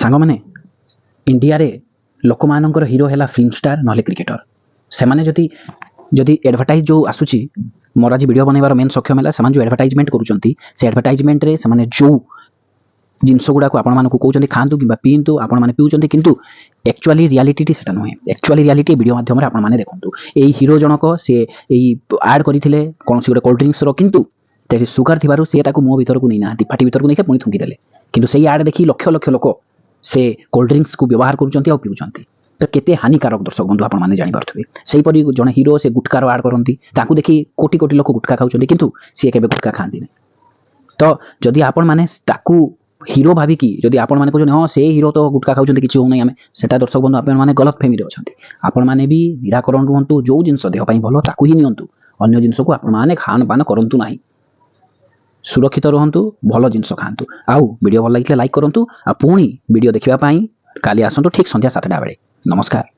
ସାଙ୍ଗମାନେ, ଇଣ୍ଡିଆରେ ଲୋକମାନଙ୍କର ହିରୋ ହେଲା ଫିଲ୍ମ ଷ୍ଟାର ନହେଲେ କ୍ରିକେଟର। ସେମାନେ ଯଦି ଯଦି ଆଡ଼ଭର୍ଟାଇଜ୍ ଯେଉଁ ଆସୁଛି, ମୋର ଆଜି ଭିଡ଼ିଓ ବନେଇବାର ମେନ୍ ସକ୍ଷମ ହେଲା, ସେମାନେ ଯେଉଁ ଆଡ଼ଭର୍ଟାଇଜମେଣ୍ଟ କରୁଛନ୍ତି, ସେ ଆଡ଼ଭର୍ଟାଇଜମେଣ୍ଟରେ ସେମାନେ ଯେଉଁ ଜିନିଷ ଗୁଡ଼ାକୁ ଆପଣମାନଙ୍କୁ କହୁଛନ୍ତି ଖାଆନ୍ତୁ କିମ୍ବା ପିଅନ୍ତୁ, ଆପଣମାନେ ପିଉଛନ୍ତି। କିନ୍ତୁ ଆକ୍ଚୁଆଲି ରିଆଲିଟିଟି ସେଟା ନୁହେଁ। ଆକ୍ଚୁଆଲି ରିଆଲିଟି ଭିଡ଼ିଓ ମାଧ୍ୟମରେ ଆପଣମାନେ ଦେଖନ୍ତୁ। ଏଇ ହିରୋ ଜଣକ, ସିଏ ଏଇ ଆଡ଼୍ କରିଥିଲେ କୌଣସି ଗୋଟେ କୋଲ୍ଡ ଡ୍ରିଙ୍କସର, କିନ୍ତୁ ସେଠି ସୁଗାର ଥିବାରୁ ସିଏ ତାକୁ ମୁହଁ ଭିତରକୁ ନେଇନାହାନ୍ତି, ପାଟି ଭିତରକୁ ନେଇଥିଲେ, ପୁଣି ଥୁଙ୍କିଦେଲେ। କିନ୍ତୁ ସେଇ ଆଡ଼୍ ଦେଖି ଲକ୍ଷ ଲକ୍ଷ ଲୋକ ସେ କୋଲ୍ଡ ଡ୍ରିଙ୍କସକୁ ବ୍ୟବହାର କରୁଛନ୍ତି ଆଉ ପିଉଛନ୍ତି। ତ କେତେ ହାନିକାରକ, ଦର୍ଶକ ବନ୍ଧୁ, ଆପଣମାନେ ଜାଣିପାରୁଥିବେ। ସେହିପରି ଜଣେ ହିରୋ, ସେ ଗୁଟକାର ଆଡ଼୍ କରନ୍ତି, ତାଙ୍କୁ ଦେଖି କୋଟି କୋଟି ଲୋକ ଗୁଟକା ଖାଉଛନ୍ତି, କିନ୍ତୁ ସିଏ କେବେ ଗୁଟକା ଖାଆନ୍ତିନି। ତ ଯଦି ଆପଣମାନେ ତାକୁ ହିରୋ ଭାବିକି ଯଦି ଆପଣମାନେ କହୁଛନ୍ତି, ହଁ, ସେ ହିରୋ ତ ଗୁଟକା ଖାଉଛନ୍ତି, କିଛି ହେଉନାହିଁ, ଆମେ ସେଟା, ଦର୍ଶକ ବନ୍ଧୁ, ଆପଣମାନେ ଗଲତ ଫେମିରେ ଅଛନ୍ତି। ଆପଣମାନେ ବି ନିରାକରଣ ରୁହନ୍ତୁ। ଯେଉଁ ଜିନିଷ ଦେହ ପାଇଁ ଭଲ, ତାକୁ ହିଁ ନିଅନ୍ତୁ। ଅନ୍ୟ ଜିନିଷକୁ ଆପଣମାନେ ଖାନ ପାନ କରନ୍ତୁ ନାହିଁ। ସୁରକ୍ଷିତ ରୁହନ୍ତୁ, ଭଲ ଜିନିଷ ଖାଆନ୍ତୁ। ଆଉ ଭିଡ଼ିଓ ଭଲ ଲାଗିଥିଲେ ଲାଇକ୍ କରନ୍ତୁ। ଆଉ ପୁଣି ଭିଡ଼ିଓ ଦେଖିବା ପାଇଁ କାଲି ଆସନ୍ତୁ ଠିକ୍ ସନ୍ଧ୍ୟା 7ଟା ବେଳେ। ନମସ୍କାର।